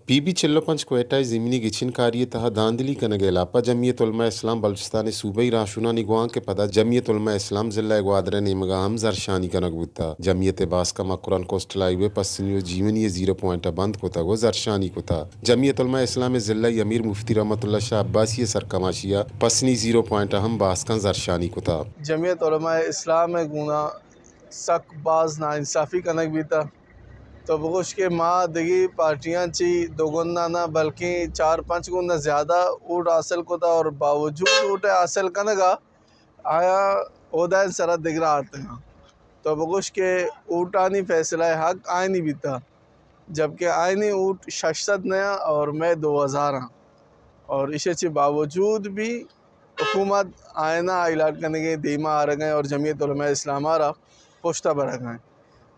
پی بی چل ءُ پنچ کوئٹہ ءِ زمینی گچین کاری ءِ تہا دھاندلی کنگ ءِ ہلاپ ءَ جمعیت علماء اسلام بلوچستان ءِ صوبائی راہشونانی گوانک ءِ پدا جمعیت علماء اسلام ضلع گوادر ءِ نیمگ ءَ ہم زھرشانی کنگ بوتگ۔ جمعیت ءِ باسکاں مکران کوسٹل ہائی وے پسنی ءُ جیونی ءِ زیرو پوائنٹ ءَ بند کتگ ءُ زھرشانی کتگ۔ جمعیت علماء اسلام ءِ ضلعی امیر مفتی رحمت اللہ شاہ عباسی ءِ سرکماشی ءَ پسنی زیرو پوائنٹ ءَ ہم باسکاں زھرشانی کتگ۔ جمعیت علماء اسلام ءِ گونا سک باز ناانصافی کنگ بیتگ۔ تو بگوش کہ ما دگہ پارٹیاں چی دو گنا نہ بلکیں چار پنچ گنا زیادہ ووٹ حاصل کتا اور باوجود ووٹ حاصل کنگا آیا عہدہ سرا دگرا آتگاں۔ تو بگوش کہ ووٹانی فیصلہ حق آئینی بیتا، جبکہ آئینی ووٹ شش سد نیا اور میں دو ہزار ہاں۔ اور اسے چی باوجود بھی حکومت آئینہ ہائیلائٹ کنگے، دیما آرگیں اور جمعیت علماء اسلام آرا پشتا برگیں۔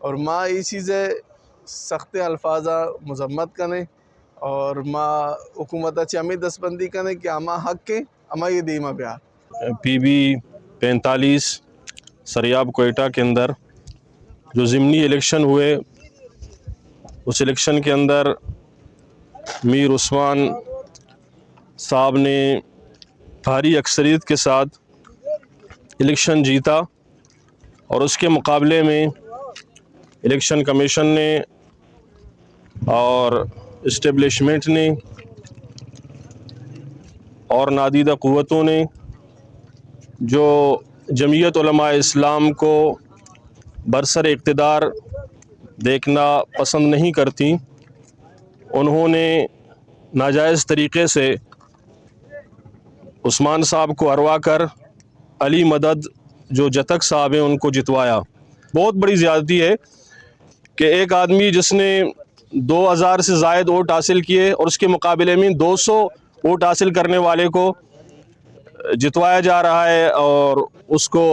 اور ما ای چیزے سخت الفاظا مذمت کنیں اور ما حکومت چی ہمیں دستبندی کنیں کہ ہما حق ہیں، ہما یہ دیما بیار۔ پی بی پینتالیس سریاب کوئٹہ کے اندر جو ضمنی الیکشن ہوئے، اس الیکشن کے اندر میر عثمان صاحب نے بھاری اکثریت کے ساتھ الیکشن جیتا اور اس کے مقابلے میں الیکشن کمیشن نے اور اسٹیبلشمنٹ نے اور نادیدہ قوتوں نے جو جمعیت علماء اسلام کو برسر اقتدار دیکھنا پسند نہیں کرتی، انہوں نے ناجائز طریقے سے عثمان صاحب کو ہروا کر علی مدد جو جتک صاحب ہیں ان کو جتوایا۔ بہت بڑی زیادتی ہے کہ ایک آدمی جس نے دو ہزار سے زائد ووٹ حاصل کیے اور اس کے مقابلے میں دو سو ووٹ حاصل کرنے والے کو جتوایا جا رہا ہے اور اس کو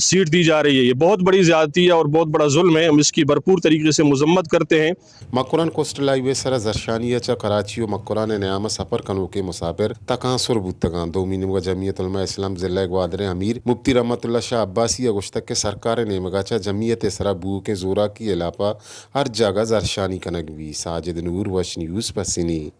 سیٹ دی جا رہی ہے۔ یہ بہت بڑی زیادتی ہے اور بہت بڑا ظلم ہے، ہم اس کی بھرپور طریقے سے مذمت کرتے ہیں۔ مکران کوسٹل ہائی وے سرا زھرشانی ءَ چہ کراچی ءُ مکران ءِ نیام ءَ سفر کنوکیں مسافر تکانسر بوتگاں۔ دومی نیمگ ءَ جمعیت علماء اسلام ضلع گوادر ءِ امیر مفتی رحمت اللہ شاہ عباسی ءَ گوشتگ کہ سرکار ءِ نیمگ ءَ چہ جمعیت ءِ سرا بوؤکیں زوراکی ءِ ہلاپ ءَ ہر جاگہ زھرشانی کنگ بیت۔ ساجد نور، وش نیوز، پسنی۔